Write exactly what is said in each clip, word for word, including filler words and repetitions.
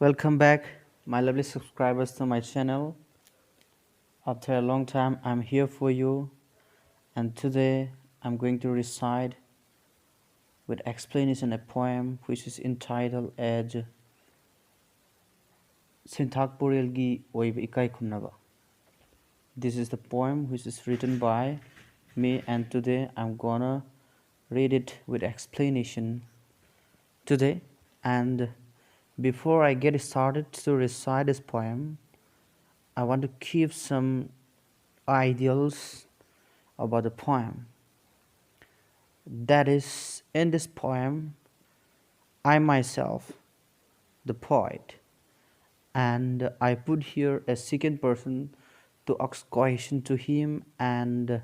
Welcome back, my lovely subscribers, to my channel. After a long time, I'm here for you, and today I'm going to recite with explanation a poem which is entitled as ꯁꯤꯟꯊꯥꯛ ꯄꯨꯔꯦꯜꯒꯤ ꯑꯣꯏꯕ ꯏꯀꯥꯏ ꯈꯨꯝꯅꯕ. This is the poem which is written by me, and today I'm gonna read it with explanation today. And before I get started to recite this poem, I want to give some ideals about the poem. That is, in this poem, I myself, the poet, and I put here a second person to ask question to him, and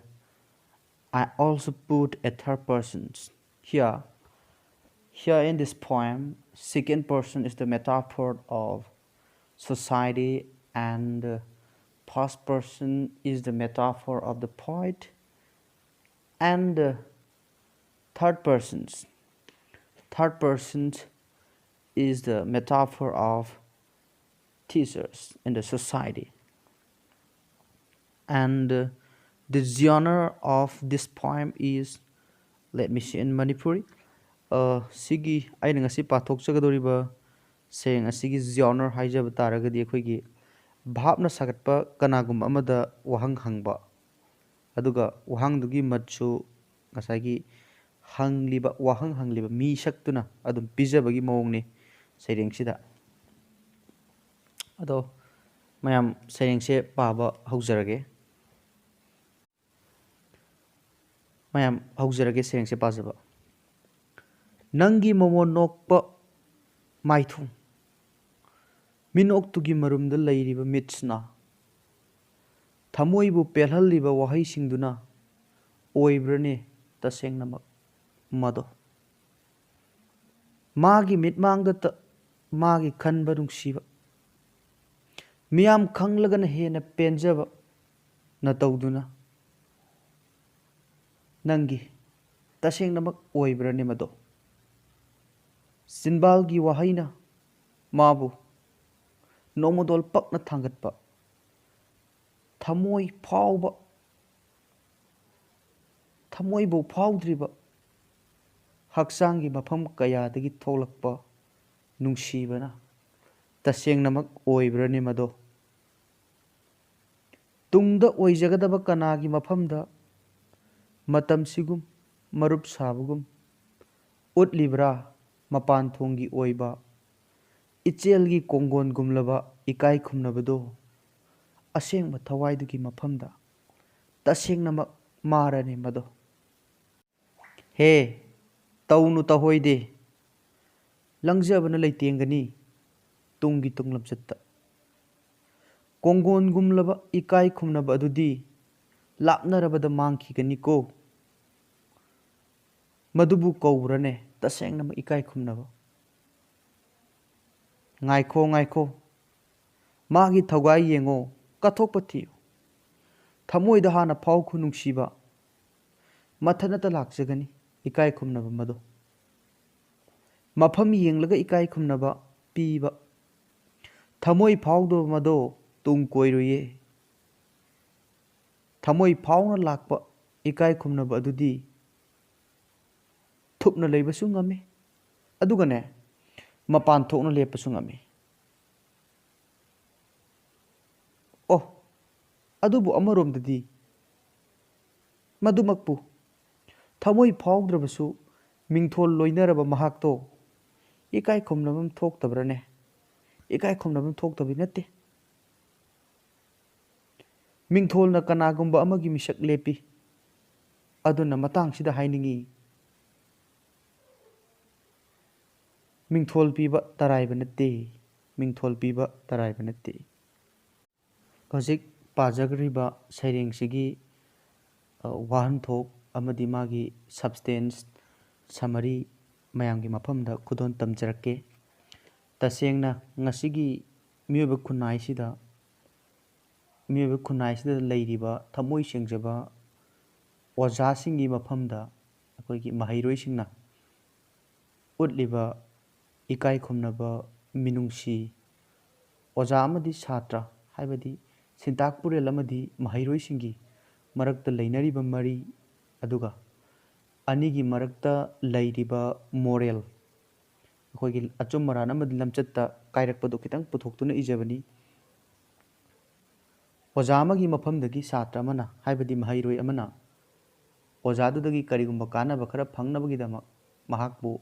I also put a third person here. Here in this poem, second person is the metaphor of society, and uh, first person is the metaphor of the poet, and uh, third persons. Third person is the metaphor of teachers in the society. And uh, the genre of this poem is, let me see in Manipuri. Uh, ꯁꯤꯒꯤ ꯑꯩꯅ ꯉꯁꯤ ꯄꯥꯊꯣꯛꯆꯒꯗꯧꯔꯤꯕ ꯁꯩꯔꯦꯡ ꯑꯁꯤꯒꯤ genre ꯍꯥꯏꯖꯕ ꯇꯥꯔꯒꯗꯤ ꯑꯩꯈꯣꯏꯒꯤ ꯚꯥꯞꯅ ꯁꯥꯒꯠꯄ ꯀꯅꯥꯒꯨꯝꯕ ꯑꯃꯗ ꯋꯥꯍꯪ ꯍꯪꯕ, ꯑꯗꯨꯒ ꯋꯥꯍꯪꯗꯨꯒꯤ ꯃꯠꯁꯨ ꯉꯁꯥꯏꯒꯤ ꯍꯪꯂꯤꯕ, ꯋꯥꯍꯪ ꯍꯪꯂꯤꯕ ꯃꯤꯁꯛꯇꯨꯅ ꯑꯗꯨꯝ ꯄꯤꯖꯕꯒꯤ ꯃꯑꯣꯡꯅꯤ ꯁꯩꯔꯦꯡꯁꯤꯗ꯫ ꯑꯗꯣ ꯃꯌꯥꯝ ꯁꯩꯔꯦꯡꯁꯦ ꯄꯥꯕ ꯍꯧꯖꯔꯒꯦ꯫ ꯃꯌꯥꯝ ꯍꯧꯖꯔꯒꯦ ꯁꯩꯔꯦꯡꯁꯦ ꯄꯥꯖꯕ꯫ ꯅꯪꯒꯤ ꯃꯃꯣꯟ ꯅꯣꯛꯄ ꯃꯥꯏꯊꯣꯡ, ꯃꯤꯅꯣꯛꯇꯨꯒꯤ ꯃꯔꯨꯝꯗ ꯂꯩꯔꯤꯕ ꯃꯤꯠꯁꯤꯅ ꯊꯃꯣꯏꯕꯨ ꯄꯦꯜꯍꯜꯂꯤꯕ ꯋꯥꯍꯩꯁꯤꯡꯗꯨꯅ ꯑꯣꯏꯕ꯭ꯔꯅꯦ ꯇꯁꯦꯡꯅꯃꯛ ꯃꯗꯣ? ꯃꯥꯒꯤ ꯃꯤꯠꯃꯥꯡꯗꯇ ꯃꯥꯒꯤ ꯈꯟꯕ ꯅꯨꯡꯁꯤꯕ, ꯃꯤꯌꯥꯝ ꯈꯪꯂꯒꯅ ꯍꯦꯟꯅ ꯄꯦꯟꯖꯕ ꯅꯇꯧꯗꯨꯅ ꯅꯪꯒꯤ ꯇꯁꯦꯡꯅꯃꯛ ꯑꯣꯏꯕ꯭ꯔꯅꯦ ꯃꯗꯣ? ꯆꯤꯟꯕꯥꯜꯒꯤ ꯋꯥꯍꯩꯅ ꯃꯥꯕꯨ ꯅꯣꯡꯃꯗꯣꯜ ꯄꯛꯅ ꯊꯥꯡꯒꯠꯄ, ꯊꯃꯣꯏ ꯐꯥꯎꯕ, ꯊꯃꯣꯏꯕꯨ ꯐꯥꯎꯗ꯭ꯔꯤꯕ ꯍꯛꯆꯥꯡꯒꯤ ꯃꯐꯝ ꯀꯌꯥꯗꯒꯤ ꯊꯣꯛꯂꯛꯄ ꯅꯨꯡꯁꯤꯕꯅ ꯇꯁꯦꯡꯅꯃꯛ ꯑꯣꯏꯕ꯭ꯔꯅꯦ ꯃꯗꯣ? ꯇꯨꯡꯗ ꯑꯣꯏꯖꯒꯗꯕ ꯀꯅꯥꯒꯤ ꯃꯐꯝꯗ ꯃꯇꯝꯁꯤꯒꯨꯝ ꯃꯔꯨꯞ ꯁꯥꯕꯒꯨꯝ ꯎꯠꯂꯤꯕ꯭ꯔꯥ? ꯃꯄꯥꯟ ꯊꯣꯡꯒꯤ ꯑꯣꯏꯕ ꯏꯆꯦꯜꯒꯤ ꯀꯣꯡꯒꯣꯟꯒꯨꯝꯂꯕ ꯏꯀꯥꯏ ꯈꯨꯝꯅꯕꯗꯣ ꯑꯁꯦꯡꯕ ꯊꯋꯥꯏꯗꯨꯒꯤ ꯃꯐꯝꯗ ꯇꯁꯦꯡꯅꯃꯛ ꯃꯥꯔꯅꯦ ꯃꯗꯣ꯫ ꯍꯦ, ꯇꯧꯅꯨ ꯇꯍꯣꯏꯗꯦ, ꯂꯪꯖꯕꯅ ꯂꯩꯇꯦꯡꯒꯅꯤ ꯇꯨꯡꯒꯤ ꯇꯨꯡꯂꯝꯆꯠꯇ꯫ ꯀꯣꯡꯒꯣꯟꯒꯨꯝꯂꯕ ꯏꯀꯥꯏ ꯈꯨꯝꯅꯕ ꯑꯗꯨꯗꯤ ꯂꯥꯞꯅꯔꯕꯗ ꯃꯥꯡꯈꯤꯒꯅꯤꯀꯣ꯫ ꯃꯗꯨꯕꯨ ꯀꯧꯕ꯭ꯔꯅꯦ ꯇꯁꯦꯡꯅꯃꯛ ꯏꯀꯥꯏ ꯈꯨꯝꯅꯕ? ꯉꯥꯏꯈꯣ, ꯉꯥꯏꯈꯣ, ꯃꯥꯒꯤ ꯊꯧꯒꯥꯏ ꯌꯦꯡꯉꯣ, ꯀꯠꯊꯣꯛꯄ ꯊꯤꯌꯨ꯫ ꯊꯃꯣꯏꯗ ꯍꯥꯟꯅ ꯐꯥꯎꯈꯣ ꯅꯨꯡꯁꯤꯕ, ꯃꯊꯟꯇ ꯂꯥꯛꯆꯒꯅꯤ ꯏꯀꯥꯏ ꯈꯨꯝꯅꯕ ꯃꯗꯣ꯫ ꯃꯐꯝ ꯌꯦꯡꯂꯒ ꯏꯀꯥꯏ ꯈꯨꯝꯅꯕ ꯄꯤꯕ, ꯊꯃꯣꯏ ꯐꯥꯎꯗꯕ ꯃꯗꯣ ꯇꯨꯡ ꯀꯣꯏꯔꯣꯏꯌꯦ꯫ ꯊꯃꯣꯏ ꯐꯥꯎꯅ ꯂꯥꯛꯄ ꯏꯀꯥꯏ ꯈꯨꯝꯅꯕ ꯑꯗꯨꯗꯤ ꯊꯨꯞꯅ ꯂꯩꯕꯁꯨ ꯉꯝꯃꯤ, ꯑꯗꯨꯒꯅꯦ, ꯃꯄꯥꯟ ꯊꯣꯛꯅ ꯂꯦꯞꯄꯁꯨ ꯉꯝꯃꯤ꯫ ꯑꯣ, ꯑꯗꯨꯕꯨ ꯑꯃꯔꯣꯝꯗꯗꯤ ꯃꯗꯨꯃꯛꯄꯨ ꯊꯃꯣꯏ ꯐꯥꯎꯗ꯭ꯔꯕꯁꯨ ꯃꯤꯡꯊꯣꯜ ꯂꯣꯏꯅꯔꯕ ꯃꯍꯥꯛꯇꯣ ꯏꯀꯥꯏ ꯈꯨꯝꯅꯐꯝ ꯊꯣꯛꯇꯕ꯭ꯔꯅꯦ? ꯏꯀꯥꯏ ꯈꯨꯝꯅꯐꯝ ꯊꯣꯛꯇꯕꯗꯤ ꯅꯠꯇꯦ꯫ ꯃꯤꯡꯊꯣꯜꯅ ꯀꯅꯥꯒꯨꯝꯕ ꯑꯃꯒꯤ ꯃꯤꯁꯛ ꯂꯦꯞꯄꯤ꯫ ꯑꯗꯨꯅ ꯃꯇꯥꯡꯁꯤꯗ ꯍꯥꯏꯅꯤꯡꯏ, ꯃꯤꯡꯊꯣꯜ ꯄꯤꯕ ꯇꯔꯥꯏꯕ ꯅꯠꯇꯦ, ꯃꯤꯡꯊꯣꯜ ꯄꯤꯕ ꯇꯔꯥꯏꯕ ꯅꯠꯇꯦ꯫ ꯍꯧꯖꯤꯛ ꯄꯥꯖꯈ꯭ꯔꯤꯕ ꯁꯩꯔꯦꯡꯁꯤꯒꯤ, ꯑ, ꯋꯥꯍꯟꯊꯣꯛ ꯑꯃꯗꯤ ꯃꯥꯒꯤ substance, summary ꯃꯌꯥꯝꯒꯤ ꯃꯐꯝꯗ ꯈꯨꯗꯣꯜ ꯇꯝꯖꯔꯛꯀꯦ꯫ ꯇꯁꯦꯡꯅ ꯉꯁꯤꯒꯤ ꯃꯤꯑꯣꯏꯕ ꯈꯨꯟꯅꯥꯏꯁꯤꯗ, ꯃꯤꯑꯣꯏꯕ ꯈꯨꯟꯅꯥꯏꯁꯤꯗ ꯂꯩꯔꯤꯕ ꯊꯃꯣꯏ ꯁꯦꯡꯖꯕ ꯑꯣꯖꯥꯁꯤꯡꯒꯤ ꯃꯐꯝꯗ ꯑꯩꯈꯣꯏꯒꯤ ꯃꯍꯩꯔꯣꯏꯁꯤꯡꯅ ꯎꯠꯂꯤꯕ ꯏꯀꯥꯏ ꯈꯨꯝꯅꯕ, ꯃꯤꯅꯨꯡꯁꯤ, ꯑꯣꯖꯥ ꯑꯃꯗꯤ ꯁꯥꯇ꯭ꯔ, ꯍꯥꯏꯕꯗꯤ ꯁꯤꯟꯇꯥꯛ ꯄꯨꯔꯦꯜ ꯑꯃꯗꯤ ꯃꯍꯩꯔꯣꯏꯁꯤꯡꯒꯤ ꯃꯔꯛꯇ ꯂꯩꯅꯔꯤꯕ ꯃꯔꯤ, ꯑꯗꯨꯒ ꯑꯅꯤꯒꯤ ꯃꯔꯛꯇ ꯂꯩꯔꯤꯕ ꯃꯣꯔꯦꯜ, ꯑꯩꯈꯣꯏꯒꯤ ꯑꯆꯨꯝ ꯑꯔꯥꯟ ꯑꯃꯗꯤ ꯂꯝꯆꯠꯇ ꯀꯥꯏꯔꯛꯄꯗꯨ ꯈꯤꯇꯪ ꯄꯨꯊꯣꯛꯇꯨꯅ ꯏꯖꯕꯅꯤ꯫ ꯑꯣꯖꯥ ꯑꯃꯒꯤ ꯃꯐꯝꯗꯒꯤ ꯁꯥꯇ꯭ꯔ ꯑꯃꯅ, ꯍꯥꯏꯕꯗꯤ ꯃꯍꯩꯔꯣꯏ ꯑꯃꯅ, ꯑꯣꯖꯥꯗꯨꯗꯒꯤ ꯀꯔꯤꯒꯨꯝꯕ ꯀꯥꯟꯅꯕ ꯈꯔ ꯐꯪꯅꯕꯒꯤꯗꯃꯛ ꯃꯍꯥꯛꯄꯨ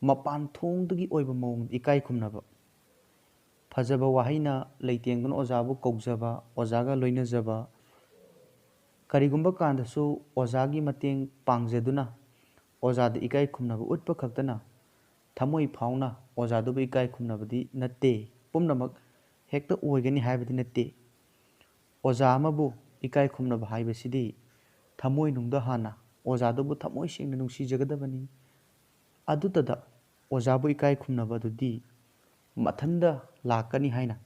ꯃꯄꯥꯟ ꯊꯣꯡꯗꯒꯤ ꯑꯣꯏꯕ ꯃꯑꯣꯡꯗ ꯏꯀꯥꯏ ꯈꯨꯝꯅꯕ, ꯐꯖꯕ ꯋꯥꯍꯩꯅ ꯂꯩꯇꯦꯡꯗꯨꯅ ꯑꯣꯖꯥꯕꯨ ꯀꯧꯖꯕ, ꯑꯣꯖꯥꯒ ꯂꯣꯏꯅꯖꯕ, ꯀꯔꯤꯒꯨꯝꯕ ꯀꯥꯟꯗꯁꯨ ꯑꯣꯖꯥꯒꯤ ꯃꯇꯦꯡ ꯄꯥꯡꯖꯗꯨꯅ ꯑꯣꯖꯥꯗ ꯏꯀꯥꯏ ꯈꯨꯝꯅꯕ ꯎꯠꯄ ꯈꯛꯇꯅ ꯊꯃꯣꯏ ꯐꯥꯎꯅ ꯑꯣꯖꯥꯗꯨꯕꯨ ꯏꯀꯥꯏ ꯈꯨꯝꯅꯕꯗꯤ ꯅꯠꯇꯦ꯫ ꯄꯨꯝꯅꯃꯛ ꯍꯦꯛꯇ ꯑꯣꯏꯒꯅꯤ ꯍꯥꯏꯕꯗꯤ ꯅꯠꯇꯦ꯫ ꯑꯣꯖꯥ ꯑꯃꯕꯨ ꯏꯀꯥꯏ ꯈꯨꯝꯅꯕ ꯍꯥꯏꯕꯁꯤꯗꯤ ꯊꯃꯣꯏꯅꯨꯡꯗ ꯍꯥꯟꯅ ꯑꯣꯖꯥꯗꯨꯕꯨ ꯊꯃꯣꯏ ꯁꯦꯡꯅ ꯅꯨꯡꯁꯤꯖꯒꯗꯕꯅꯤ꯫ ꯑꯗꯨꯇꯗ ꯑꯣꯖꯥꯕꯨ ꯏꯀꯥꯏ ꯈꯨꯝꯅꯕ ꯑꯗꯨꯗꯤ ꯃꯊꯟꯗ ꯂꯥꯛꯀꯅꯤ ꯍꯥꯏꯅ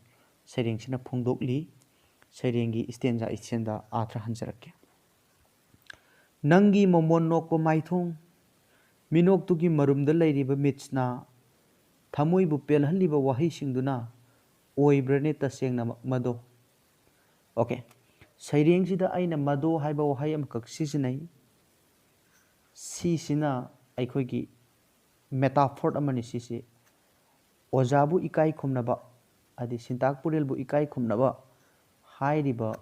ꯁꯩꯔꯦꯡꯁꯤꯅ ꯐꯣꯡꯗꯣꯛꯂꯤ꯫ ꯁꯩꯔꯦꯡꯒꯤ ꯏꯁꯇꯦꯟꯖꯥ ꯏꯁꯇꯦꯟꯖꯥ ꯑꯥꯔꯊ ꯍꯟꯖꯔꯛꯀꯦ꯫ ꯅꯪꯒꯤ ꯃꯃꯣꯟ ꯅꯣꯛꯄ ꯃꯥꯏꯊꯣꯡ, ꯃꯤꯅꯣꯛꯇꯨꯒꯤ ꯃꯔꯨꯝꯗ ꯂꯩꯔꯤꯕ ꯃꯤꯠꯁꯅ ꯊꯃꯣꯏꯕꯨ ꯄꯦꯜꯍꯜꯂꯤꯕ ꯋꯥꯍꯩꯁꯤꯡꯗꯨꯅ ꯑꯣꯏꯕ꯭ꯔꯅꯦ ꯇꯁꯦꯡꯅꯃꯛ ꯃꯗꯣ? ꯑꯣꯀꯦ, ꯁꯩꯔꯦꯡꯁꯤꯗ ꯑꯩꯅ "ꯃꯗꯣ" ꯍꯥꯏꯕ ꯋꯥꯍꯩ ꯑꯃꯈꯛ ꯁꯤꯖꯤꯟꯅꯩ꯫ ꯁꯤꯁꯤꯅ ꯑꯩꯈꯣꯏꯒꯤ ꯃꯦꯇꯥꯐꯣꯔ ꯑꯃꯅꯤ꯫ ꯁꯤꯁꯤ ꯑꯣꯖꯥꯕꯨ ꯏꯀꯥꯏ ꯈꯨꯝꯅꯕ, ꯍꯥꯏꯗꯤ ꯁꯤꯟꯇꯥꯛ ꯄꯨꯔꯦꯜꯕꯨ ꯏꯀꯥꯏ ꯈꯨꯝꯅꯕ ꯍꯥꯏꯔꯤꯕ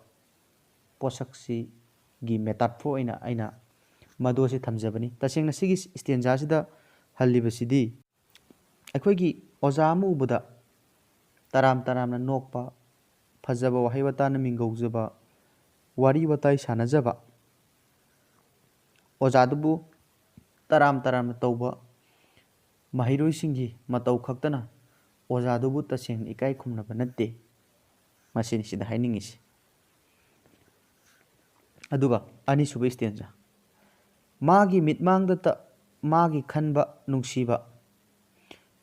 ꯄꯣꯠꯁꯛꯁꯤꯒꯤ ꯃꯦꯇꯥꯐꯣꯔ ꯑꯣꯏꯅ ꯑꯩꯅ "ꯃꯗꯣ" ꯑꯁꯤ ꯊꯝꯖꯕꯅꯤ꯫ ꯇꯁꯦꯡꯅ ꯁꯤꯒꯤ ꯏꯁꯇꯦꯟꯖꯥꯁꯤꯗ ꯍꯜꯂꯤꯕꯁꯤꯗꯤ ꯑꯩꯈꯣꯏꯒꯤ ꯑꯣꯖꯥ ꯑꯃ ꯎꯕꯗ ꯇꯔꯥꯝ ꯇꯔꯥꯝꯅ ꯅꯣꯛꯄ, ꯐꯖꯕ ꯋꯥꯍꯩ ꯋꯥꯇꯥꯅ ꯃꯤꯡꯒꯧꯖꯕ, ꯋꯥꯔꯤ ꯋꯥꯇꯥꯏ ꯁꯥꯟꯅꯖꯕ, ꯑꯣꯖꯥꯗꯨꯕꯨ ꯇꯔꯥꯝ ꯇꯔꯥꯝꯅ ꯇꯧꯕ ꯃꯍꯩꯔꯣꯏꯁꯤꯡꯒꯤ ꯃꯇꯧ ꯈꯛꯇꯅ ꯑꯣꯖꯥꯗꯨꯕꯨ ꯇꯁꯦꯡꯅ ꯏꯀꯥꯏ ꯈꯨꯝꯅꯕ ꯅꯠꯇꯦ꯫ ꯃꯁꯤꯅꯤ ꯁꯤꯗ ꯍꯥꯏꯅꯤꯡꯉꯤꯁꯤ꯫ ꯑꯗꯨꯒ ꯑꯅꯤꯁꯨꯕ ꯏꯁꯇꯦꯟꯖꯥ, "ꯃꯥꯒꯤ ꯃꯤꯠꯃꯥꯡꯗꯇ ꯃꯥꯒꯤ ꯈꯟꯕ ꯅꯨꯡꯁꯤꯕ,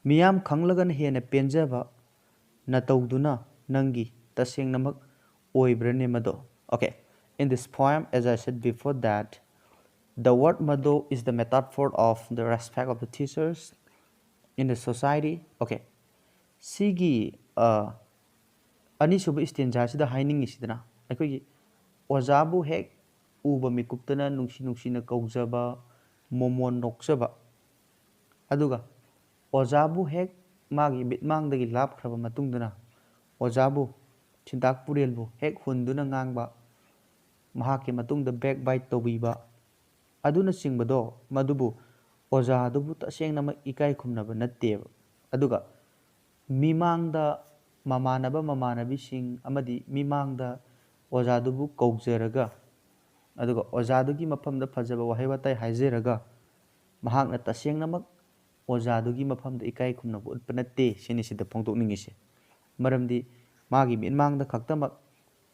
ꯃꯤꯌꯥꯝ ꯈꯪꯂꯒꯅ ꯍꯦꯟꯅ ꯄꯦꯟꯖꯕ ꯅꯇꯧꯗꯨꯅ ꯅꯪꯒꯤ ꯇꯁꯦꯡꯅꯃꯛ ꯑꯣꯏꯕ꯭ꯔꯅꯦ ꯃꯗꯣ?" Okay, in this poem, as I said before that, the word "ꯃꯗꯣ" is the metaphor of the respect of the teachers in the society. Okay, ꯁꯤꯒꯤ, ꯑ, ꯑꯅꯤꯁꯨꯕ ꯏꯁꯇꯦꯟꯖꯥꯁꯤꯗ ꯍꯥꯏꯅꯤꯡꯉꯤꯁꯤꯗꯅ ꯑꯩꯈꯣꯏꯒꯤ ꯑꯣꯖꯥꯕꯨ ꯍꯦꯛ ꯎꯕ ꯃꯤꯀꯨꯞꯇꯅ ꯅꯨꯡꯁꯤ ꯅꯨꯡꯁꯤꯅ ꯀꯧꯖꯕ, ꯃꯣꯃꯣꯟ ꯅꯣꯛꯆꯕ, ꯑꯗꯨꯒ ꯑꯣꯖꯥꯕꯨ ꯍꯦꯛ ꯃꯥꯒꯤ ꯃꯤꯠꯃꯥꯡꯗꯒꯤ ꯂꯥꯞꯈ꯭ꯔꯕ ꯃꯇꯨꯡꯗꯅ ꯑꯣꯖꯥꯕꯨ ꯁꯤꯟꯇꯥꯛ ꯄꯨꯔꯦꯜꯕꯨ ꯍꯦꯛ ꯍꯨꯟꯗꯨꯅ ꯉꯥꯡꯕ, ꯃꯍꯥꯛꯀꯤ ꯃꯇꯨꯡꯗ ꯕꯦꯛ ꯕꯥꯏꯠ ꯇꯧꯕꯤꯕ ꯑꯗꯨꯅꯆꯤꯡꯕꯗꯣ, ꯃꯗꯨꯕꯨ ꯑꯣꯖꯥꯗꯨꯕꯨ ꯇꯁꯦꯡꯅꯃꯛ ꯏꯀꯥꯏ ꯈꯨꯝꯅꯕ ꯅꯠꯇꯦꯕ꯫ ꯑꯗꯨꯒ ꯃꯤꯃꯥꯡꯗ ꯃꯃꯥꯟꯅꯕ ꯃꯃꯥꯟꯅꯕꯤꯁꯤꯡ ꯑꯃꯗꯤ ꯃꯤꯃꯥꯡꯗ ꯑꯣꯖꯥꯗꯨꯕꯨ ꯀꯧꯖꯔꯒ, ꯑꯗꯨꯒ ꯑꯣꯖꯥꯗꯨꯒꯤ ꯃꯐꯝꯗ ꯐꯖꯕ ꯋꯥꯍꯩ ꯋꯥꯇꯥꯏ ꯍꯥꯏꯖꯔꯒ, ꯃꯍꯥꯛꯅ ꯇꯁꯦꯡꯅꯃꯛ ꯑꯣꯖꯥꯗꯨꯒꯤ ꯃꯐꯝꯗ ꯏꯀꯥꯏ ꯈꯨꯝꯅꯕ ꯎꯠꯄ ꯅꯠꯇꯦ ꯁꯤꯅꯤ ꯁꯤꯗ ꯐꯣꯡꯗꯣꯛꯅꯤꯡꯉꯤꯁꯦ꯫ ꯃꯔꯝꯗꯤ ꯃꯥꯒꯤ ꯃꯤꯠꯃꯥꯡꯗ ꯈꯛꯇꯃꯛ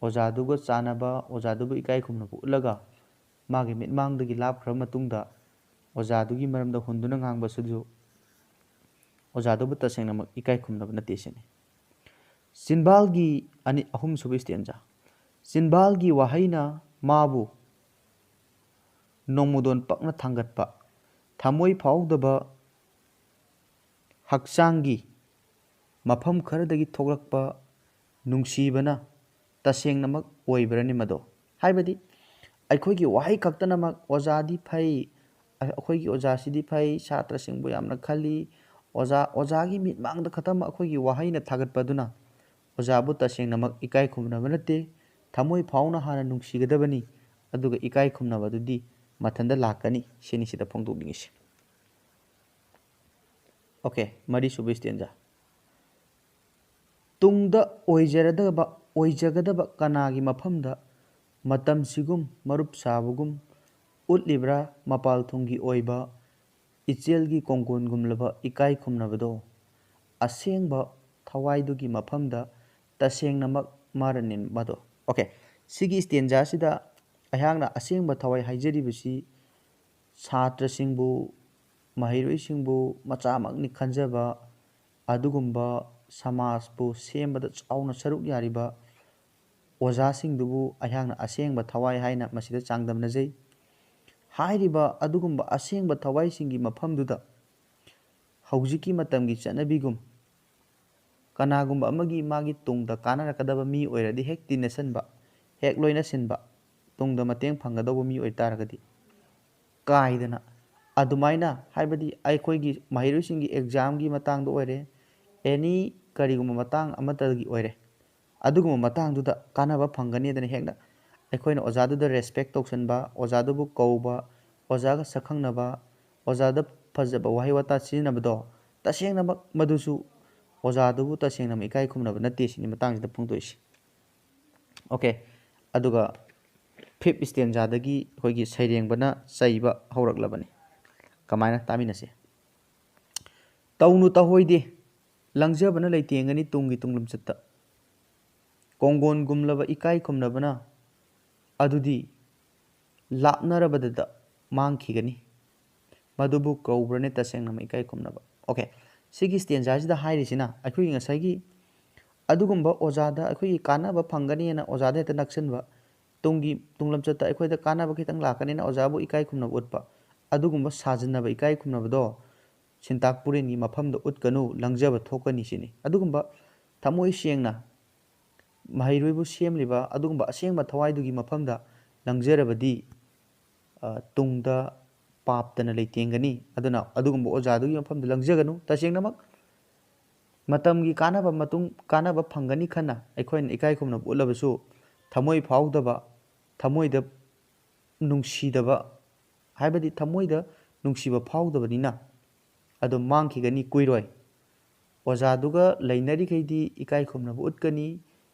ꯑꯣꯖꯥꯗꯨꯒ ꯆꯥꯟꯅꯕ, ꯑꯣꯖꯥꯗꯨꯕꯨ ꯏꯀꯥꯏ ꯈꯨꯝꯅꯕ ꯎꯠꯂꯒ ꯃꯥꯒꯤ ꯃꯤꯠꯃꯥꯡꯗꯒꯤ ꯂꯥꯞꯈ꯭ꯔꯕ ꯃꯇꯨꯡꯗ ꯑꯣꯖꯥꯗꯨꯒꯤ ꯃꯔꯝꯗ ꯍꯨꯟꯗꯨꯅ ꯉꯥꯡꯕꯁꯤꯁꯨ ꯑꯣꯖꯥꯗꯨꯕꯨ ꯇꯁꯦꯡꯅꯃꯛ ꯏꯀꯥꯏ ꯈꯨꯝꯅꯕ ꯅꯠꯇꯦ ꯁꯤꯅꯤ꯫ ꯆꯤꯟꯕꯥꯜꯒꯤ ꯑꯅꯤ, ꯑꯍꯨꯝꯁꯨꯕ ꯏꯁꯇꯦꯟꯖꯥ꯫ ꯆꯤꯟꯕꯥꯜꯒꯤ ꯋꯥꯍꯩꯅ ꯃꯥꯕꯨ ꯅꯣꯡꯃꯗꯣꯟ ꯄꯛꯅ ꯊꯥꯡꯒꯠꯄ, ꯊꯃꯣꯏ ꯐꯥꯎꯗꯕ ꯍꯛꯆꯥꯡꯒꯤ ꯃꯐꯝ ꯈꯔꯗꯒꯤ ꯊꯣꯛꯂꯛꯄ ꯅꯨꯡꯁꯤꯕꯅ ꯇꯁꯦꯡꯅꯃꯛ ꯑꯣꯏꯕ꯭ꯔꯅꯤ ꯃꯗꯣ? ꯍꯥꯏꯕꯗꯤ ꯑꯩꯈꯣꯏꯒꯤ ꯋꯥꯍꯩ ꯈꯛꯇꯅꯃꯛ "ꯑꯣꯖꯥꯗꯤ ꯐꯩ, ꯑꯩꯈꯣꯏꯒꯤ ꯑꯣꯖꯥꯁꯤꯗꯤ ꯐꯩ, ꯁꯥꯇ꯭ꯔꯁꯤꯡꯕꯨ ꯌꯥꯝꯅ ꯈꯜꯂꯤ", ꯑꯣꯖꯥ, ꯑꯣꯖꯥꯒꯤ ꯃꯤꯠꯃꯥꯡꯗ ꯈꯛꯇꯃꯛ ꯑꯩꯈꯣꯏꯒꯤ ꯋꯥꯍꯩꯅ ꯊꯥꯒꯠꯄ ꯑꯗꯨꯅ ꯑꯣꯖꯥꯕꯨ ꯇꯁꯦꯡꯅꯃꯛ ꯏꯀꯥꯏ ꯈꯨꯝꯅꯕ ꯅꯠꯇꯦ꯫ ꯊꯃꯣꯏ ꯐꯥꯎꯅ ꯍꯥꯟꯅ ꯅꯨꯡꯁꯤꯒꯗꯕꯅꯤ, ꯑꯗꯨꯒ ꯏꯀꯥꯏ ꯈꯨꯝꯅꯕꯗꯨꯗꯤ ꯃꯊꯟꯇ ꯂꯥꯛꯀꯅꯤ꯫ ꯁꯤꯅꯤ ꯁꯤꯗ ꯐꯣꯡꯗꯣꯛꯅꯤꯡꯉꯤꯁꯦ꯫ ꯑꯣꯀꯦ, ꯃꯔꯤꯁꯨꯕ ꯏꯁꯇꯦꯟꯖꯥ꯫ ꯇꯨꯡꯗ ꯑꯣꯏꯖꯔꯗꯕ, ꯑꯣꯏꯖꯒꯗꯕ ꯀꯅꯥꯒꯤ ꯃꯐꯝꯗ ꯃꯇꯝꯁꯤꯒꯨꯝ ꯃꯔꯨꯞ ꯁꯥꯕꯒꯨꯝ ꯎꯠꯂꯤꯕ꯭ꯔꯥ ꯃꯄꯥꯜ ꯊꯣꯡꯒꯤ ꯑꯣꯏꯕ ꯏꯆꯦꯜꯒꯤ ꯀꯣꯡꯒꯣꯟꯒꯨꯝꯂꯕ ꯏꯀꯥꯏ ꯈꯨꯝꯅꯕꯗꯣ? ꯑꯁꯦꯡꯕ ꯊꯋꯥꯏꯗꯨꯒꯤ ꯃꯐꯝꯗ ꯇꯁꯦꯡꯅꯃꯛ ꯃꯥꯔꯅꯤꯟ ꯃꯗꯣ꯫ ꯑꯣꯀꯦ, ꯁꯤꯒꯤ ꯏꯁꯇꯦꯟꯖꯥꯁꯤꯗ ꯑꯩꯍꯥꯛꯅ ꯑꯁꯦꯡꯕ ꯊꯋꯥꯏ ꯍꯥꯏꯖꯔꯤꯕꯁꯤ ꯁꯥꯇ꯭ꯔꯁꯤꯡꯕꯨ, ꯃꯍꯩꯔꯣꯏꯁꯤꯡꯕꯨ, ꯃꯆꯥꯃꯛꯅꯤ ꯈꯟꯖꯕ ꯑꯗꯨꯒꯨꯝꯕ ꯁꯃꯥꯖꯄꯨ ꯁꯦꯝꯕꯗ ꯆꯥꯎꯅ ꯁꯔꯨꯛ ꯌꯥꯔꯤꯕ ꯑꯣꯖꯥꯁꯤꯡꯗꯨꯕꯨ ꯑꯩꯍꯥꯛꯅ ꯑꯁꯦꯡꯕ ꯊꯋꯥꯏ ꯍꯥꯏꯅ ꯃꯁꯤꯗ ꯆꯥꯡꯗꯝꯅꯖꯩ꯫ ꯍꯥꯏꯔꯤꯕ ꯑꯗꯨꯒꯨꯝꯕ ꯑꯁꯦꯡꯕ ꯊꯋꯥꯏꯁꯤꯡꯒꯤ ꯃꯐꯝꯗꯨꯗ ꯍꯧꯖꯤꯛꯀꯤ ꯃꯇꯝꯒꯤ ꯆꯠꯅꯕꯤꯒꯨꯝ ꯀꯅꯥꯒꯨꯝꯕ ꯑꯃꯒꯤ ꯃꯥꯒꯤ ꯇꯨꯡꯗ ꯀꯥꯟꯅꯔꯛꯀꯗꯕ ꯃꯤ ꯑꯣꯏꯔꯗꯤ ꯍꯦꯛ ꯇꯤꯟꯅꯁꯤꯟꯕ, ꯍꯦꯛ ꯂꯣꯏꯅꯁꯤꯟꯕ, ꯇꯨꯡꯗ ꯃꯇꯦꯡ ꯐꯪꯒꯗꯧꯕ ꯃꯤ ꯑꯣꯏꯇꯥꯔꯒꯗꯤ ꯀꯥꯏꯗꯅ꯫ ꯑꯗꯨꯃꯥꯏꯅ ꯍꯥꯏꯕꯗꯤ ꯑꯩꯈꯣꯏꯒꯤ ꯃꯍꯩꯔꯣꯏꯁꯤꯡꯒꯤ ꯑꯦꯛꯖꯥꯝꯒꯤ ꯃꯇꯥꯡꯗ ꯑꯣꯏꯔꯦ, ꯑꯦꯅꯤ ꯀꯔꯤꯒꯨꯝꯕ ꯃꯇꯥꯡ ꯑꯃꯠꯇꯒꯤ ꯑꯣꯏꯔꯦ, ꯑꯗꯨꯒꯨꯝꯕ ꯃꯇꯥꯡꯗꯨꯗ ꯀꯥꯟꯅꯕ ꯐꯪꯒꯅꯤꯗꯅ ꯍꯦꯛꯇ ꯑꯩꯈꯣꯏꯅ ꯑꯣꯖꯥꯗꯨꯗ ꯔꯦꯁꯄꯦꯛ ꯇꯧꯁꯟꯕ, ꯑꯣꯖꯥꯗꯨꯕꯨ ꯀꯧꯕ, ꯑꯣꯖꯥꯒ ꯁꯛꯈꯪꯅꯕ, ꯑꯣꯖꯥꯗ ꯐꯖꯕ ꯋꯥꯍꯩ ꯋꯥꯇꯥ ꯁꯤꯖꯤꯟꯅꯕꯗꯣ, ꯇꯁꯦꯡꯅꯃꯛ ꯃꯗꯨꯁꯨ ꯑꯣꯖꯥꯗꯨꯕꯨ ꯇꯁꯦꯡꯅꯃꯛ ꯏꯀꯥꯏ ꯈꯨꯝꯅꯕ ꯅꯠꯇꯦ ꯁꯤꯅꯤ ꯃꯇꯥꯡꯁꯤꯗ ꯐꯣꯡꯗꯣꯛꯏꯁꯤ꯫ ꯑꯣꯀꯦ, ꯑꯗꯨꯒ ꯐꯤꯞ ꯏꯁꯇꯦꯟꯖꯥꯗꯒꯤ ꯑꯩꯈꯣꯏꯒꯤ ꯁꯩꯔꯦꯡꯕꯅ ꯆꯩꯕ ꯍꯧꯔꯛꯂꯕꯅꯤ꯫ ꯀꯃꯥꯏꯅ? ꯇꯥꯃꯤꯟꯅꯁꯦ꯫ "ꯇꯧꯅꯨ ꯇꯧꯍꯣꯏꯗꯦ, ꯂꯪꯖꯕꯅ ꯂꯩꯇꯦꯡꯒꯅꯤ ꯇꯨꯡꯒꯤ ꯇꯨꯡꯂꯝꯆꯠꯇ꯫ ꯀꯣꯡꯒꯣꯟꯒꯨꯝꯂꯕ ꯏꯀꯥꯏ ꯈꯨꯝꯅꯕꯅ ꯑꯗꯨꯗꯤ ꯂꯥꯞꯅꯔꯕꯗꯗ ꯃꯥꯡꯈꯤꯒꯅꯤ꯫ ꯃꯗꯨꯕꯨ ꯀꯧꯕ꯭ꯔꯅꯦ ꯇꯁꯦꯡꯅꯃꯛ ꯏꯀꯥꯏ ꯈꯨꯝꯅꯕ?" ꯑꯣꯀꯦ, ꯁꯤꯒꯤ ꯏꯁꯇꯦꯟꯖꯥꯁꯤꯗ ꯍꯥꯏꯔꯤꯁꯤꯅ ꯑꯩꯈꯣꯏꯒꯤ ꯉꯁꯥꯏꯒꯤ ꯑꯗꯨꯒꯨꯝꯕ ꯑꯣꯖꯥꯗ ꯑꯩꯈꯣꯏꯒꯤ ꯀꯥꯟꯅꯕ ꯐꯪꯒꯅꯤꯅ ꯑꯣꯖꯥꯗ ꯍꯦꯛꯇ ꯅꯛꯁꯤꯟꯕ, ꯇꯨꯡꯒꯤ ꯇꯨꯡꯂꯝꯆꯠꯇ ꯑꯩꯈꯣꯏꯗ ꯀꯥꯟꯅꯕ ꯈꯤꯇꯪ ꯂꯥꯛꯀꯅꯤꯅ ꯑꯣꯖꯥꯕꯨ ꯏꯀꯥꯏ ꯈꯨꯝꯅꯕ ꯎꯠꯄ, ꯑꯗꯨꯒꯨꯝꯕ ꯁꯥꯖꯤꯟꯅꯕ ꯏꯀꯥꯏ ꯈꯨꯝꯅꯕꯗꯣ ꯁꯤꯟꯇꯥꯛ ꯄꯨꯔꯦꯟꯒꯤ ꯃꯐꯝꯗ ꯎꯠꯀꯅꯨ, ꯂꯪꯖꯕ ꯊꯣꯛꯀꯅꯤ ꯁꯤꯅꯤ꯫ ꯑꯗꯨꯒꯨꯝꯕ ꯊꯃꯣꯏ ꯁꯦꯡꯅ ꯃꯍꯩꯔꯣꯏꯕꯨ ꯁꯦꯝꯂꯤꯕ ꯑꯗꯨꯒꯨꯝꯕ ꯑꯁꯦꯡꯕ ꯊꯋꯥꯏꯗꯨꯒꯤ ꯃꯐꯝꯗ ꯂꯪꯖꯔꯕꯗꯤ, ꯑ, ꯇꯨꯡꯗ ꯄꯥꯞꯇꯅ ꯂꯩꯇꯦꯡꯒꯅꯤ꯫ ꯑꯗꯨꯅ ꯑꯗꯨꯒꯨꯝꯕ ꯑꯣꯖꯥꯗꯨꯒꯤ ꯃꯐꯝꯗ ꯂꯪꯖꯒꯅꯨ꯫ ꯇꯁꯦꯡꯅꯃꯛ ꯃꯇꯝꯒꯤ ꯀꯥꯟꯅꯕ ꯃꯇꯨꯡ ꯀꯥꯟꯅꯕ ꯐꯪꯒꯅꯤ ꯈꯟꯅ ꯑꯩꯈꯣꯏꯅ ꯏꯀꯥꯏ ꯈꯨꯝꯅꯕ ꯎꯠꯂꯕꯁꯨ ꯊꯃꯣꯏ ꯐꯥꯎꯗꯕ, ꯊꯃꯣꯏꯗ ꯅꯨꯡꯁꯤꯗꯕ, ꯍꯥꯏꯕꯗꯤ ꯊꯃꯣꯏꯗ ꯅꯨꯡꯁꯤꯕ ꯐꯥꯎꯗꯕꯅꯤꯅ ꯑꯗꯨꯝ ꯃꯥꯡꯈꯤꯒꯅꯤ, ꯀꯨꯏꯔꯣꯏ꯫ ꯑꯣꯖꯥꯗꯨꯒ ꯂꯩꯅꯔꯤꯈꯩꯗꯤ ꯏꯀꯥꯏ ꯈꯨꯝꯅꯕ ꯎꯠꯀꯅꯤ꯫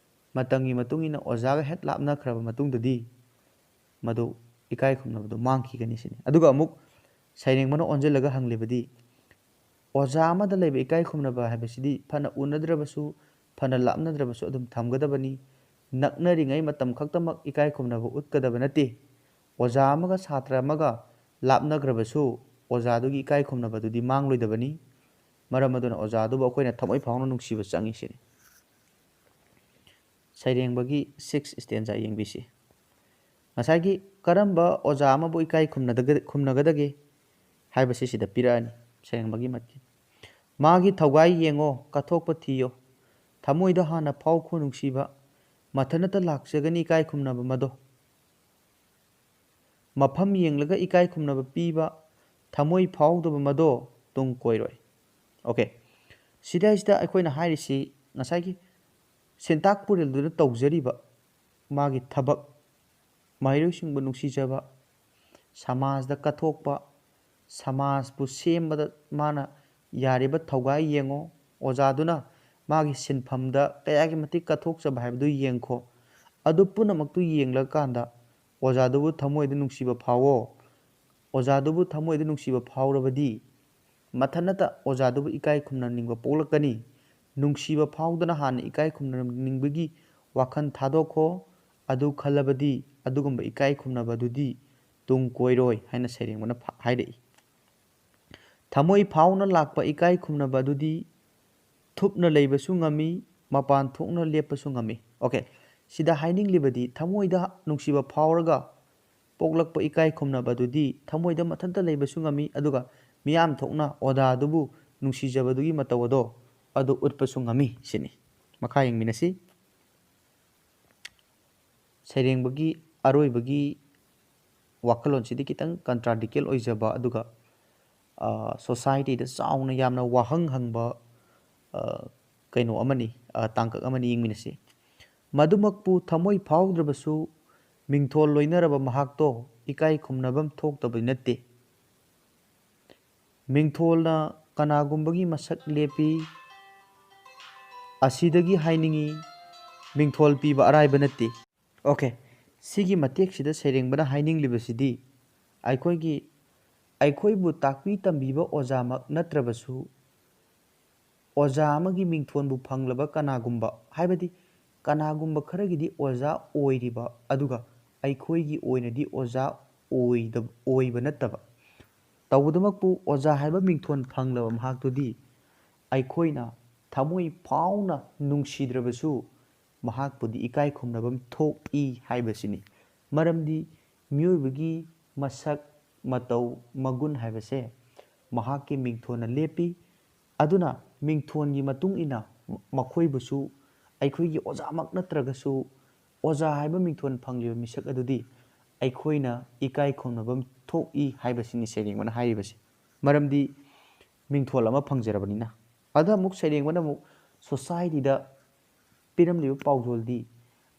ꯃꯇꯝꯒꯤ ꯃꯇꯨꯡ ꯏꯟꯅ ꯑꯣꯖꯥꯒ ꯍꯦꯛ ꯂꯥꯞꯅꯈ꯭ꯔꯕ ꯃꯇꯨꯡꯗꯗꯤ ꯃꯗꯨ ꯏꯀꯥꯏ ꯈꯨꯝꯅꯕꯗꯨ ꯃꯥꯡꯈꯤꯒꯅꯤ ꯁꯤꯅꯤ꯫ ꯑꯗꯨꯒ ꯑꯃꯨꯛ ꯁꯩꯔꯦꯡꯕꯅ ꯑꯣꯟꯁꯤꯜꯂꯒ ꯍꯪꯂꯤꯕꯗꯤ, ꯑꯣꯖꯥ ꯑꯃꯗ ꯂꯩꯕ ꯏꯀꯥꯏ ꯈꯨꯝꯅꯕ ꯍꯥꯏꯕꯁꯤꯗꯤ ꯐꯅ ꯎꯅꯗ꯭ꯔꯕꯁꯨ, ꯐꯅ ꯂꯥꯞꯅꯗ꯭ꯔꯕꯁꯨ ꯑꯗꯨꯝ ꯊꯝꯒꯗꯕꯅꯤ꯫ ꯅꯛꯅꯔꯤꯉꯩ ꯃꯇꯝ ꯈꯛꯇꯃꯛ ꯏꯀꯥꯏ ꯈꯨꯝꯅꯕ ꯎꯠꯀꯗꯕ ꯅꯠꯇꯦ꯫ ꯑꯣꯖꯥ ꯑꯃꯒ ꯁꯥꯇ꯭ꯔ ꯑꯃꯒ ꯂꯥꯞꯅꯈ꯭ꯔꯕꯁꯨ ꯑꯣꯖꯥꯗꯨꯒꯤ ꯏꯀꯥꯏ ꯈꯨꯝꯅꯕꯗꯨꯗꯤ ꯃꯥꯡꯂꯣꯏꯗꯕꯅꯤ꯫ ꯃꯔꯝ ꯑꯗꯨꯅ ꯑꯣꯖꯥꯗꯨꯕꯨ ꯑꯩꯈꯣꯏꯅ ꯊꯃꯣꯏ ꯐꯥꯎꯅ ꯅꯨꯡꯁꯤꯕ ꯆꯪꯉꯤ ꯁꯤꯅꯤ꯫ ꯁꯩꯔꯦꯡꯕꯒꯤ ꯁꯤꯛꯁ ꯏꯁꯇꯦꯟꯖꯥ ꯌꯦꯡꯕꯤꯁꯤ꯫ ꯉꯁꯥꯏꯒꯤ ꯀꯔꯝꯕ ꯑꯣꯖꯥ ꯑꯃꯕꯨ ꯏꯀꯥꯏ ꯈꯨꯝꯅꯗꯒ-, ꯈꯨꯝꯅꯒꯗꯒꯦ ꯍꯥꯏꯕꯁꯤ ꯁꯤꯗ ꯄꯤꯔꯛꯑꯅꯤ꯫ ꯁꯩꯔꯦꯡꯕꯒꯤ ꯃꯠꯀꯤ ꯃꯥꯒꯤ ꯊꯧꯒꯥꯏ ꯌꯦꯡꯉꯣ, ꯀꯠꯊꯣꯛꯄ ꯊꯤꯌꯣ, ꯊꯃꯣꯏꯗ ꯍꯥꯟꯅ ꯐꯥꯎꯈꯣ ꯅꯨꯡꯁꯤꯕ, ꯃꯊꯟꯇ ꯂꯥꯛꯆꯒꯅꯤ ꯏꯀꯥꯏ ꯈꯨꯝꯅꯕ ꯃꯗꯣ꯫ ꯃꯐꯝ ꯌꯦꯡꯂꯒ ꯏꯀꯥꯏ ꯈꯨꯝꯅꯕ ꯄꯤꯕ, ꯊꯃꯣꯏ ꯐꯥꯎꯗꯕ ꯃꯗꯣ ꯇꯨꯡ ꯀꯣꯏꯔꯣꯏ꯫ ꯑꯣꯀꯦ, ꯁꯤꯗꯩꯁꯤꯗ ꯑꯩꯈꯣꯏꯅ ꯍꯥꯏꯔꯤꯁꯤ ꯉꯁꯥꯏꯒꯤ ꯁꯦꯟꯇꯥꯛ ꯄꯨꯔꯦꯜꯗꯨꯅ ꯇꯧꯖꯔꯤꯕ ꯃꯥꯒꯤ ꯊꯕꯛ, ꯃꯍꯩꯔꯣꯏꯁꯤꯡꯕꯨ ꯅꯨꯡꯁꯤꯖꯕ, ꯁꯃꯥꯖꯗ ꯀꯠꯊꯣꯛꯄ, ꯁꯃꯥꯖꯄꯨ ꯁꯦꯝꯕꯗ ꯃꯥꯅ ꯌꯥꯔꯤꯕ ꯊꯧꯒꯥꯏ ꯌꯦꯡꯉꯣ꯫ ꯑꯣꯖꯥꯗꯨꯅ ꯃꯥꯒꯤ ꯁꯤꯟꯐꯝꯗ ꯀꯌꯥꯒꯤ ꯃꯇꯤꯛ ꯀꯠꯊꯣꯛꯆꯕ ꯍꯥꯏꯕꯗꯨ ꯌꯦꯡꯈꯣ꯫ ꯑꯗꯨ ꯄꯨꯝꯅꯃꯛꯇꯨ ꯌꯦꯡꯂꯀꯥꯟꯗ ꯑꯣꯖꯥꯗꯨꯕꯨ ꯊꯃꯣꯏꯗ ꯅꯨꯡꯁꯤꯕ ꯐꯥꯎꯋꯣ꯫ ꯑꯣꯖꯥꯗꯨꯕꯨ ꯊꯃꯣꯏꯗ ꯅꯨꯡꯁꯤꯕ ꯐꯥꯎꯔꯕꯗꯤ ꯃꯊꯟꯇ ꯑꯣꯖꯥꯗꯨꯕꯨ ꯏꯀꯥꯏ ꯈꯨꯝꯅꯅꯤꯡꯕ ꯄꯣꯛꯂꯛꯀꯅꯤ꯫ ꯅꯨꯡꯁꯤꯕ ꯐꯥꯎꯗꯅ ꯍꯥꯟꯅ ꯏꯀꯥꯏ ꯈꯨꯝꯅꯅꯤꯡꯕꯒꯤ ꯋꯥꯈꯜ ꯊꯥꯗꯣꯛꯈꯣ꯫ ꯑꯗꯨ ꯈꯜꯂꯕꯗꯤ ꯑꯗꯨꯒꯨꯝꯕ ꯏꯀꯥꯏ ꯈꯨꯝꯅꯕꯗꯨꯗꯤ ꯇꯨꯡ ꯀꯣꯏꯔꯣꯏ ꯍꯥꯏꯅ ꯁꯩꯔꯦꯡꯕꯅ ꯐ-, ꯍꯥꯏꯔꯛꯏ꯫ ꯊꯃꯣꯏ ꯐꯥꯎꯅ ꯂꯥꯛꯄ ꯏꯀꯥꯏ ꯈꯨꯝꯅꯕ ꯑꯗꯨꯗꯤ ꯊꯨꯞꯅ ꯂꯩꯕꯁꯨ ꯉꯝꯃꯤ, ꯃꯄꯥꯟ ꯊꯣꯛꯅ ꯂꯦꯞꯄꯁꯨ ꯉꯝꯃꯤ꯫ ꯑꯣꯀꯦ, ꯁꯤꯗ ꯍꯥꯏꯅꯤꯡꯂꯤꯕꯗꯤ ꯊꯃꯣꯏꯗ ꯅꯨꯡꯁꯤꯕ ꯐꯥꯎꯔꯒ ꯄꯣꯛꯂꯛꯄ ꯏꯀꯥꯏ ꯈꯨꯝꯅꯕ ꯑꯗꯨꯗꯤ ꯊꯃꯣꯏꯗ ꯃꯊꯟꯇ ꯂꯩꯕꯁꯨ ꯉꯝꯃꯤ, ꯑꯗꯨꯒ ꯃꯤꯌꯥꯝ ꯊꯣꯛꯅ ꯑꯣꯖꯥꯗꯨꯕꯨ ꯅꯨꯡꯁꯤꯖꯕꯗꯨꯒꯤ ꯃꯇꯧ ꯑꯗꯣ ꯑꯗꯨ ꯎꯠꯄꯁꯨ ꯉꯝꯃꯤ ꯁꯤꯅꯤ꯫ ꯃꯈꯥ ꯌꯦꯡꯃꯤꯟꯅꯁꯤ꯫ ꯁꯩꯔꯦꯡꯕꯒꯤ ꯑꯔꯣꯏꯕꯒꯤ ꯋꯥꯈꯜꯂꯣꯟꯁꯤꯗꯤ ꯈꯤꯇꯪ ꯀꯟꯇ꯭ꯔꯥꯗꯤꯀꯦꯜ ꯑꯣꯏꯖꯕ, ꯑꯗꯨꯒ, ꯑ, ꯁꯣꯁꯥꯏꯇꯤꯗ ꯆꯥꯎꯅ ꯌꯥꯝꯅ ꯋꯥꯍꯪ ꯍꯪꯕ, ꯑ, ꯀꯩꯅꯣ ꯑꯃꯅꯤ, ꯑ, ꯇꯥꯡꯀꯛ ꯑꯃꯅꯤ꯫ ꯌꯦꯡꯃꯤꯟꯅꯁꯤ꯫ ꯃꯗꯨꯃꯛꯄꯨ ꯊꯃꯣꯏ ꯐꯥꯎꯗ꯭ꯔꯕꯁꯨ ꯃꯤꯡꯊꯣꯜ ꯂꯣꯏꯅꯔꯕ ꯃꯍꯥꯛꯇꯣ ꯏꯀꯥꯏ ꯈꯨꯝꯅꯐꯝ ꯊꯣꯛꯇꯕꯗꯤ ꯅꯠꯇꯦ꯫ ꯃꯤꯡꯊꯣꯜꯅ ꯀꯅꯥꯒꯨꯝꯕꯒꯤ ꯃꯁꯛ ꯂꯦꯞꯄꯤ꯫ ꯑꯁꯤꯗꯒꯤ ꯍꯥꯏꯅꯤꯡꯏ, ꯃꯤꯡꯊꯣꯜ ꯄꯤꯕ ꯑꯔꯥꯏꯕ ꯅꯠꯇꯦ꯫ ꯑꯣꯀꯦ, ꯁꯤꯒꯤ ꯃꯇꯦꯛꯁꯤꯗ ꯁꯩꯔꯦꯡꯕꯅ ꯍꯥꯏꯅꯤꯡꯂꯤꯕꯁꯤꯗꯤ ꯑꯩꯈꯣꯏꯒꯤ, ꯑꯩꯈꯣꯏꯕꯨ ꯇꯥꯛꯄꯤ ꯇꯝꯕꯤꯕ ꯑꯣꯖꯥꯃꯛ ꯅꯠꯇ꯭ꯔꯕꯁꯨ, ꯑꯣꯖꯥ ꯑꯃꯒꯤ ꯃꯤꯡꯊꯣꯟꯕꯨ ꯐꯪꯂꯕ ꯀꯅꯥꯒꯨꯝꯕ, ꯍꯥꯏꯕꯗꯤ ꯀꯅꯥꯒꯨꯝꯕ ꯈꯔꯒꯤꯗꯤ ꯑꯣꯖꯥ ꯑꯣꯏꯔꯤꯕ, ꯑꯗꯨꯒ ꯑꯩꯈꯣꯏꯒꯤ ꯑꯣꯏꯅꯗꯤ ꯑꯣꯖꯥ ꯑꯣꯏꯗ-, ꯑꯣꯏꯕ ꯅꯠꯇꯕ, ꯇꯧꯕꯗꯃꯛꯄꯨ ꯑꯣꯖꯥ ꯍꯥꯏꯕ ꯃꯤꯡꯊꯣꯟ ꯐꯪꯂꯕ ꯃꯍꯥꯛꯇꯨꯗꯤ ꯑꯩꯈꯣꯏꯅ ꯊꯃꯣꯏ ꯐꯥꯎꯅ ꯅꯨꯡꯁꯤꯗ꯭ꯔꯕꯁꯨ ꯃꯍꯥꯛꯄꯨꯗꯤ ꯏꯀꯥꯏ ꯈꯨꯝꯅꯐꯝ ꯊꯣꯛꯏ ꯍꯥꯏꯕꯁꯤꯅꯤ꯫ ꯃꯔꯝꯗꯤ ꯃꯤꯑꯣꯏꯕꯒꯤ ꯃꯁꯛ, ꯃꯇꯧ, ꯃꯒꯨꯟ ꯍꯥꯏꯕꯁꯦ ꯃꯍꯥꯛꯀꯤ ꯃꯤꯡꯊꯣꯟꯅ ꯂꯦꯞꯄꯤ꯫ ꯑꯗꯨꯅ ꯃꯤꯡꯊꯣꯟꯒꯤ ꯃꯇꯨꯡ ꯏꯟꯅ ꯃꯈꯣꯏꯕꯨꯁꯨ ꯑꯩꯈꯣꯏꯒꯤ ꯑꯣꯖꯥꯃꯛ ꯅꯠꯇ꯭ꯔꯒꯁꯨ ꯑꯣꯖꯥ ꯍꯥꯏꯕ ꯃꯤꯡꯊꯣꯟ ꯐꯪꯂꯤꯕ ꯃꯤꯁꯛ ꯑꯗꯨꯗꯤ ꯑꯩꯈꯣꯏꯅ ꯏꯀꯥꯏ ꯈꯨꯝꯅꯕ ꯊꯣꯛꯏ ꯍꯥꯏꯕꯁꯤꯅꯤ ꯁꯩꯔꯦꯡꯕꯅ ꯍꯥꯏꯔꯤꯕꯁꯤ꯫ ꯃꯔꯝꯗꯤ ꯃꯤꯡꯊꯣꯜ ꯑꯃ ꯐꯪꯖꯔꯕꯅꯤꯅ꯫ ꯑꯗ ꯑꯃꯨꯛ ꯁꯩꯔꯦꯡꯕꯅ ꯑꯃꯨꯛ ꯁꯣꯁꯥꯏꯇꯤꯗ ꯄꯤꯔꯝꯂꯤꯕ ꯄꯥꯎꯖꯦꯜꯗꯤ,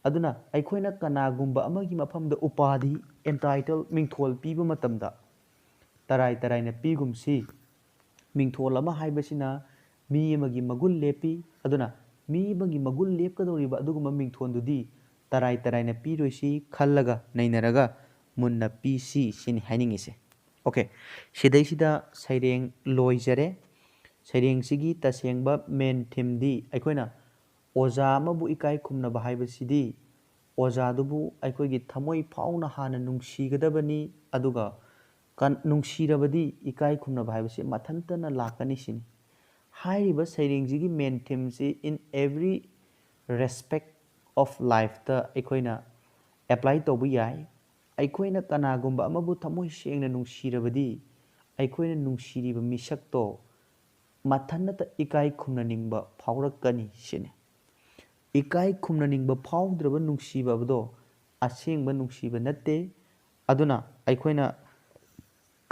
ꯑꯗꯨꯅ ꯑꯩꯈꯣꯏꯅ ꯀꯅꯥꯒꯨꯝꯕ ꯑꯃꯒꯤ ꯃꯐꯝꯗ ꯎꯄꯥꯙꯤ, ꯑꯦꯟꯇꯥꯏꯇꯜ, ꯃꯤꯡꯊꯣꯜ ꯄꯤꯕ ꯃꯇꯝꯗ ꯇꯔꯥꯏ ꯇꯔꯥꯏꯅ ꯄꯤꯒꯨꯝꯁꯤ꯫ ꯃꯤꯡꯊꯣꯜ ꯑꯃ ꯍꯥꯏꯕꯁꯤꯅ ꯃꯤ ꯑꯃꯒꯤ ꯃꯒꯨꯟ ꯂꯦꯞꯄꯤ꯫ ꯑꯗꯨꯅ ꯃꯤ ꯑꯃꯒꯤ ꯃꯒꯨꯟ ꯂꯦꯞꯀꯗꯧꯔꯤꯕ ꯑꯗꯨꯒꯨꯝꯕ ꯃꯤꯡꯊꯣꯟꯗꯨꯗꯤ ꯇꯔꯥꯏ ꯇꯔꯥꯏꯅ ꯄꯤꯔꯣꯏꯁꯤ, ꯈꯜꯂꯒ ꯅꯩꯅꯔꯒ ꯃꯨꯟꯅ ꯄꯤꯁꯤ ꯁꯤꯅꯤ ꯍꯥꯏꯅꯤꯡꯉꯤꯁꯦ꯫ ꯑꯣꯀꯦ, ꯁꯤꯗꯩꯁꯤꯗ ꯁꯩꯔꯦꯡ ꯂꯣꯏꯖꯔꯦ꯫ ꯁꯩꯔꯦꯡꯁꯤꯒꯤ ꯇꯁꯦꯡꯕ ꯃꯦꯟ ꯊꯤꯝꯗꯤ ꯑꯩꯈꯣꯏꯅ ꯑꯣꯖꯥ ꯑꯃꯕꯨ ꯏꯀꯥꯏ ꯈꯨꯝꯅꯕ ꯍꯥꯏꯕꯁꯤꯗꯤ ꯑꯣꯖꯥꯗꯨꯕꯨ ꯑꯩꯈꯣꯏꯒꯤ ꯊꯃꯣꯏ ꯐꯥꯎꯅ ꯍꯥꯟꯅ ꯅꯨꯡꯁꯤꯒꯗꯕꯅꯤ, ꯑꯗꯨꯒ ꯀꯟ-, ꯅꯨꯡꯁꯤꯔꯕꯗꯤ ꯏꯀꯥꯏ ꯈꯨꯝꯅꯕ ꯍꯥꯏꯕꯁꯤ ꯃꯊꯟꯇꯅ ꯂꯥꯛꯀꯅꯤ ꯁꯤꯅꯤ꯫ ꯍꯥꯏꯔꯤꯕ ꯁꯩꯔꯦꯡꯁꯤꯒꯤ ꯃꯦꯟ ꯊꯤꯝꯁꯤ in every respect of lifeꯇ ꯑꯩꯈꯣꯏꯅ ꯑꯦꯄ꯭ꯂꯥꯏ ꯇꯧꯕ ꯌꯥꯏ꯫ ꯑꯩꯈꯣꯏꯅ ꯀꯅꯥꯒꯨꯝꯕ ꯑꯃꯕꯨ ꯊꯃꯣꯏ ꯁꯦꯡꯅ ꯅꯨꯡꯁꯤꯔꯕꯗꯤ ꯑꯩꯈꯣꯏꯅ ꯅꯨꯡꯁꯤꯔꯤꯕ ꯃꯤꯁꯛꯇꯣ ꯃꯊꯟꯇ ꯏꯀꯥꯏ ꯈꯨꯝꯅꯅꯤꯡꯕ ꯐꯥꯎꯔꯛꯀꯅꯤ ꯁꯤꯅꯤ꯫ ꯏꯀꯥꯏ ꯈꯨꯝꯅꯅꯤꯡꯕ ꯐꯥꯎꯗ꯭ꯔꯕ ꯅꯨꯡꯁꯤꯕ ꯑꯗꯣ ꯑꯁꯦꯡꯕ ꯅꯨꯡꯁꯤꯕ ꯅꯠꯇꯦ꯫ ꯑꯗꯨꯅ ꯑꯩꯈꯣꯏꯅ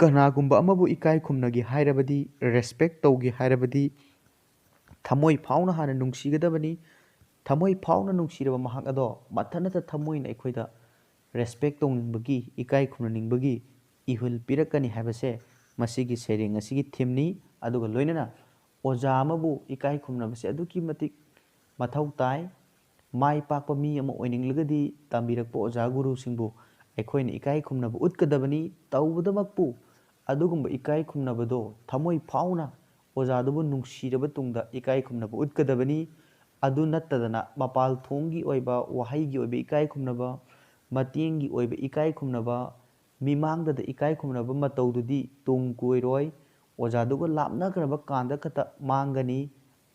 ꯀꯅꯥꯒꯨꯝꯕ ꯑꯃꯕꯨ ꯏꯀꯥꯏ ꯈꯨꯝꯅꯒꯦ ꯍꯥꯏꯔꯕꯗꯤ, ꯔꯦꯁꯄꯦꯛ ꯇꯧꯒꯦ ꯍꯥꯏꯔꯕꯗꯤ, ꯊꯃꯣꯏ ꯐꯥꯎꯅ ꯍꯥꯟꯅ ꯅꯨꯡꯁꯤꯒꯗꯕꯅꯤ꯫ ꯊꯃꯣꯏ ꯐꯥꯎꯅ ꯅꯨꯡꯁꯤꯔꯕ ꯃꯍꯥꯛ ꯑꯗꯣ ꯃꯊꯟꯇ ꯊꯃꯣꯏꯅ ꯑꯩꯈꯣꯏꯗ ꯔꯦꯁꯄꯦꯛ ꯇꯧꯅꯤꯡꯕꯒꯤ, ꯏꯀꯥꯏ ꯈꯨꯝꯅꯅꯤꯡꯕꯒꯤ ꯏꯍꯨꯜ ꯄꯤꯔꯛꯀꯅꯤ ꯍꯥꯏꯕꯁꯦ ꯃꯁꯤꯒꯤ ꯁꯩꯔꯦꯡ ꯑꯁꯤꯒꯤ ꯊꯤꯝꯅꯤ꯫ ꯑꯗꯨꯒ ꯂꯣꯏꯅꯅ ꯑꯣꯖꯥ ꯑꯃꯕꯨ ꯏꯀꯥꯏ ꯈꯨꯝꯅꯕꯁꯦ ꯑꯗꯨꯛꯀꯤ ꯃꯇꯤꯛ ꯃꯊꯧ ꯇꯥꯏ꯫ ꯃꯥꯏ ꯄꯥꯛꯄ ꯃꯤ ꯑꯃ ꯑꯣꯏꯅꯤꯡꯂꯒꯗꯤ ꯇꯝꯕꯤꯔꯛꯄ ꯑꯣꯖꯥ ꯒꯨꯔꯨꯁꯤꯡꯕꯨ ꯑꯩꯈꯣꯏꯅ ꯏꯀꯥꯏ ꯈꯨꯝꯅꯕ ꯎꯠꯀꯗꯕꯅꯤ꯫ ꯇꯧꯕꯗꯃꯛꯄꯨ ꯑꯗꯨꯒꯨꯝꯕ ꯏꯀꯥꯏ ꯈꯨꯝꯅꯕꯗꯣ ꯊꯃꯣꯏ ꯐꯥꯎꯅ ꯑꯣꯖꯥꯗꯨꯕꯨ ꯅꯨꯡꯁꯤꯔꯕ ꯇꯨꯡꯗ ꯏꯀꯥꯏ ꯈꯨꯝꯅꯕ ꯎꯠꯀꯗꯕꯅꯤ꯫ ꯑꯗꯨ ꯅꯠꯇꯗꯅ ꯃꯄꯥꯜ ꯊꯣꯡꯒꯤ ꯑꯣꯏꯕ, ꯋꯥꯍꯩꯒꯤ ꯑꯣꯏꯕ ꯏꯀꯥꯏ ꯈꯨꯝꯅꯕ, ꯃꯇꯦꯡꯒꯤ ꯑꯣꯏꯕ ꯏꯀꯥꯏ ꯈꯨꯝꯅꯕ, ꯃꯤꯃꯥꯡꯗꯗ ꯏꯀꯥꯏ ꯈꯨꯝꯅꯕ ꯃꯇꯧꯗꯨꯗꯤ ꯇꯨꯡ ꯀꯣꯏꯔꯣꯏ꯫ ꯑꯣꯖꯥꯗꯨꯒ ꯂꯥꯞꯅꯈ꯭ꯔꯕ ꯀꯥꯟꯗ ꯈꯛꯇ ꯃꯥꯡꯒꯅꯤ꯫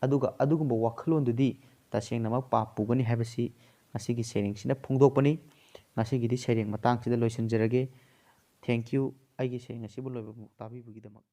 ꯑꯗꯨꯒ ꯑꯗꯨꯒꯨꯝꯕ ꯋꯥꯈꯜꯂꯣꯟꯗꯨꯗꯤ ꯇꯁꯦꯡꯅꯃꯛ ꯄꯥꯞ ꯄꯨꯒꯅꯤ ꯍꯥꯏꯕꯁꯤ ꯉꯁꯤꯒꯤ ꯁꯩꯔꯦꯡꯁꯤꯅ ꯐꯣꯡꯗꯣꯛꯄꯅꯤ꯫ ꯉꯁꯤꯒꯤꯗꯤ ꯁꯩꯔꯦꯡ ꯃꯇꯥꯡꯁꯤꯗ ꯂꯣꯏꯁꯤꯟꯖꯔꯒꯦ꯫ Thank you, ꯑꯩꯒꯤ ꯁꯩꯔꯦꯡ ꯑꯁꯤꯕꯨ ꯂꯣꯏꯕ ꯐꯥꯎ ꯇꯥꯕꯤꯕꯒꯤꯗꯃꯛ꯫